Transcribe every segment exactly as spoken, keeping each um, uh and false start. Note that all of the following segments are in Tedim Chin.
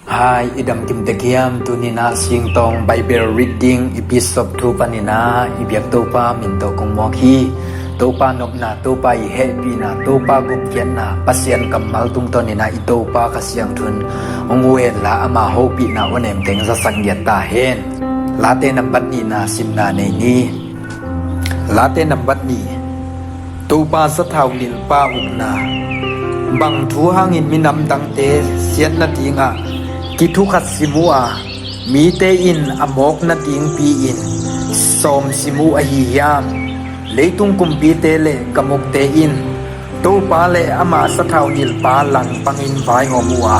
Hai, i damkim tek hiam? Tuni-in ah Singtawng Bible reading episode two panin ah i biak Topa min tawh kong muak hi. Topa nopna, Topa i hehpihna, Topa gupkhiatna, Pasian kammal tungtawnin ah i Topa Kha Siangtho in hong uh henla, ama hopihna hong nemteng zasak ngiat ta hen. Late nambat nihna simna nei ni. Late nambat nih. Topa sathau nilhpa ukna. Bang thu hangin minam dangte siat nadingah kithukhat sim uh a, mite in a mawk nadingpi-in sawm sim uh ahi hiam? Leitung kumpite le kamukte in Topa le ama sathau nilhpa langpangin vaihawm uh a,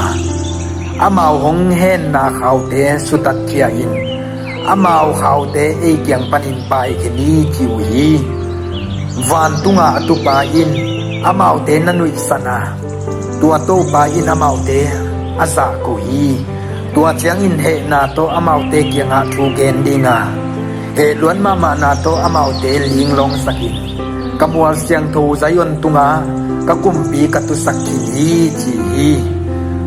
amau hong henna khaute sutatkhia-in, amau khaute ei kiang panin paikhe ni, ci uh hi. Vantunga a tupa in amaute na nuihsan a, tua Topa in amaute a zahko hi. Tua ciangin hehna tawh amaute kiangah thu gen dinga, hehluat mahmahna tawh amaute linglawngsakin, ka mual siangtho Zion tungah ka kumpi ka tusak khin hi, ci hi.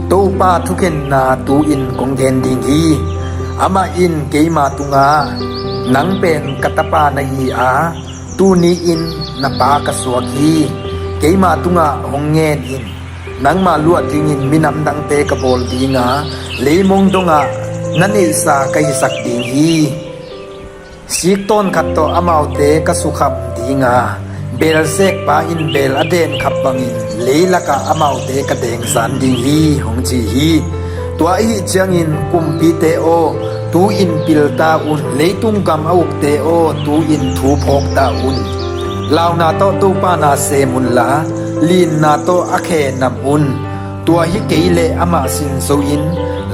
Topa thukhenna tu-in kong gen ding hi. Amah in keima tungah, nang pen ka tapa na hi a, tuni-in na pa ka suak hi. Keima tungah hong ngen in. Nangma luah dingin minam dangte ka bawl dinga, leimong dongah na neihsa ka hisak ding hi. Siktawn khat tawh amaute ka sukham dinga, beelsekpa in beel a dengkhap bangin leilakah amaute ka dengzan ding hi, hong ci hi. Tua ahi ciangin kumpite aw, tu-in pil ta un. Leitung gam a ukte aw, tu-in thu phawk ta un. Launa tawh Topa na sem unla, linna tawh a khe nam un. Tua hi kei leh amah sin zo-in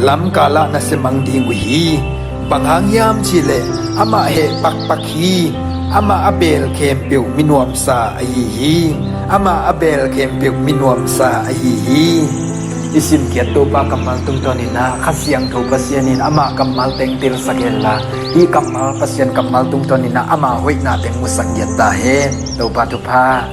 lamkalah na semang ding uh hi. Bang hang hiam cihleh amah heh pakpak hi. Amah a beel khempeuh mi nuamsa ahi hi. Amah a beel khempeuh mi nuamsa ahi hi. I simkhiat Topa kammal tungtawnin ah Kha Siangtho Pasian in ama kammal teng telsak henla, hih kammal Pasian kammal tungtawnin ah ama hoihna teng musak ngiat ta hen. Topa thupha.